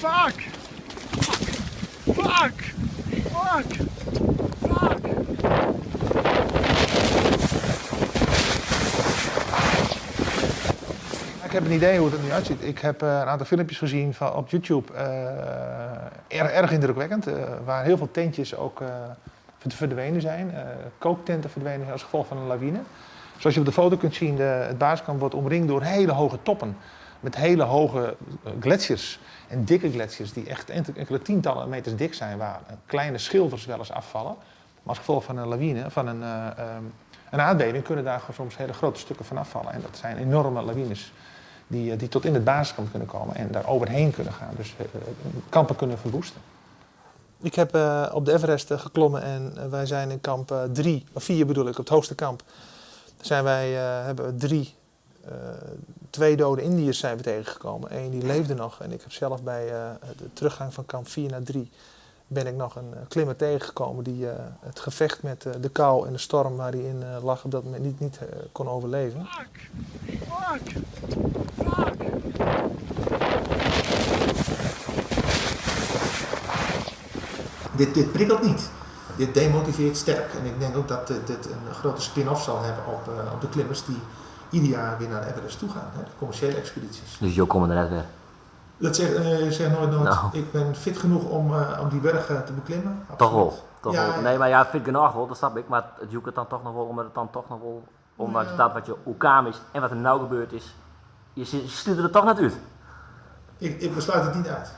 Fuck! Fuck! Fuck! Fuck! Ik heb een idee hoe het er nu uitziet. Ik heb een aantal filmpjes gezien van, op YouTube. Erg, erg indrukwekkend. Waar heel veel tentjes ook verdwenen zijn. Kooktenten verdwenen zijn als gevolg van een lawine. Zoals je op de foto kunt zien, het basiskamp wordt omringd door hele hoge toppen. Met hele hoge gletsjers en dikke gletsjers die echt enkele tientallen meters dik zijn, waar kleine schilfers wel eens afvallen. Maar als gevolg van een lawine, van een aardbeving, kunnen daar soms hele grote stukken van afvallen. En dat zijn enorme lawines die tot in het basiskamp kunnen komen en daar overheen kunnen gaan. Dus kampen kunnen verwoesten. Ik heb op de Everest geklommen en wij zijn in kamp 3, of 4 bedoel ik, op het hoogste kamp. Zijn wij, hebben we twee dode Indiërs zijn we tegengekomen. Eén die leefde nog en ik heb zelf bij de teruggang van kamp 4 naar 3 ben ik nog een klimmer tegengekomen die het gevecht met de kou en de storm waar hij in lag op dat moment niet kon overleven. Fuck! Fuck! Fuck! Dit prikkelt niet. Dit demotiveert sterk. En ik denk ook dat dit een grote spin-off zal hebben op de klimmers die ieder jaar weer naar de Everest toe gaan. Hè? De commerciële expedities. Dus jo komme der net wer? Dat zeg nooit nooit. Nou. Ik ben fit genoeg om die berg te beklimmen. Absoluut. Toch wel. Toch Ja, wel. ja. Nee, maar ja, fit genoeg wel, dat snap ik. Maar het joekt het dan toch nog wel, omdat het dan toch nog wel, ondanks Ja. dat wat je oerkaam is en wat er nou gebeurd is, je stuurt er toch net uit. Ik besluit het niet uit.